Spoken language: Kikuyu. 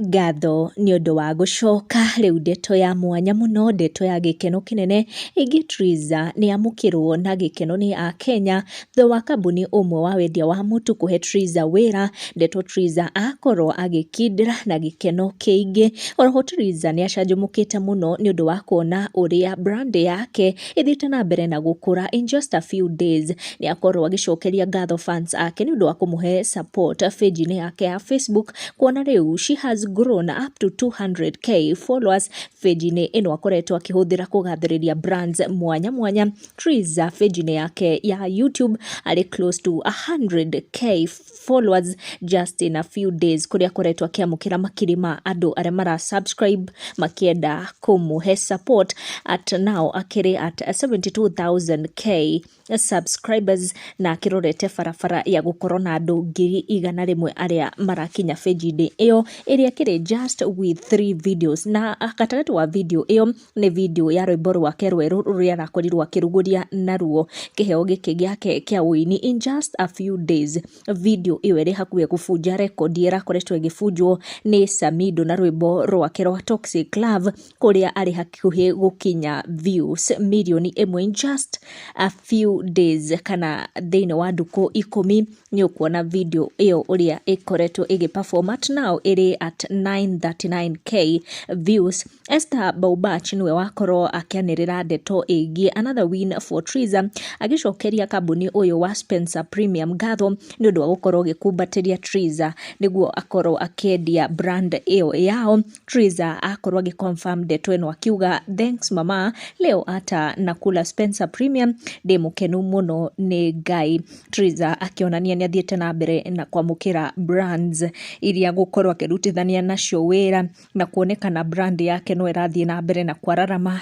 Ngatho nĩ ũndũ wa gũcoka. Rĩu ndeto ya mwanya mũno, ndeto ya gĩkeno kĩnene ĩgiĩ Triza nĩ yamũkĩrwo na gĩkeno nĩ akenya thutha wa kambuni ũmwe wa wendia wa mũtu kũhe Triza wĩra. Ndeto Triza akorwo agĩkindĩra na gĩkeno kĩingĩ. Oroho Triza nĩ acanjamũkĩte mũno nĩ ũndũ wa kuona ũrĩa brand yake ĩthiĩte na mbere na gũkũra in just a few days. Nĩ akorwo agĩcokeria ngatho fans ake nĩ ũndũ wa kũmũhe support page-inĩ yake ya Facebook, kuona rĩu she has grown up to 200K followers page-inĩ ĩno akoretwo akĩhũthĩra kũgathĩrĩria brands mwanya mwanya. Triza page-inĩ yake ya YouTube arĩ close to 100K followers just in a few days, kũrĩa akoretwo akĩamũkĩra makiri ma andũ arĩa mara subscribe makĩenda kũmũhe support. At now akĩrĩ at 72,000K subscribers na akĩrorete barabara ya gũkorwo na andũ 100,000 arĩa marakinya page-inĩ ĩyo ĩrĩa ĩkĩrĩ just with three videos. Na gatagatĩ wa video ĩyo nĩ video ya rwĩmbo rwake rwerũ rũrĩa arakorirwo akĩrugũria naruo kĩheo gĩkĩ gĩake kĩa ũini in just a few days. Video ĩyo ĩrĩ hakuhĩ gũbunja rekondi ĩrakoretwo ĩgĩbunjwo nĩ Samido na rwĩmbo rwake rwa Toxic Love, kũrĩa arĩ hakuhĩ gũkinya views 1 mirioni in just a few days, kana thĩinĩ wa ndukũ 10 nĩ ũkuona video ĩyo ũrĩa ĩkoretwo ĩgĩ perform. At now ĩrĩ at 939K views. Esther Baubach nĩwe wakorwo akĩanĩrĩra ndeto ĩgiĩ another win for Triza, agĩcokeria kambuni ũyũ wa Spencer Premium ngatho nĩ ũndũ wa gũkorwo gĩkumbatĩria Triza nĩguo akorwo akĩendia brand ĩyo yao. Triza akorwo agĩ confirm ndeto ĩno akiuga, "Thanks mama, leo hata nakula Spencer Premium, ndĩ mũkenu mũno nĩ Ngai." Triza akĩonania nĩ athiĩte na mbere na kwamũkĩra brands iria gũkorwo akĩrutithania nacio wĩra na kuonekana brand yake no ĩrathiĩ na mbere na kwararama.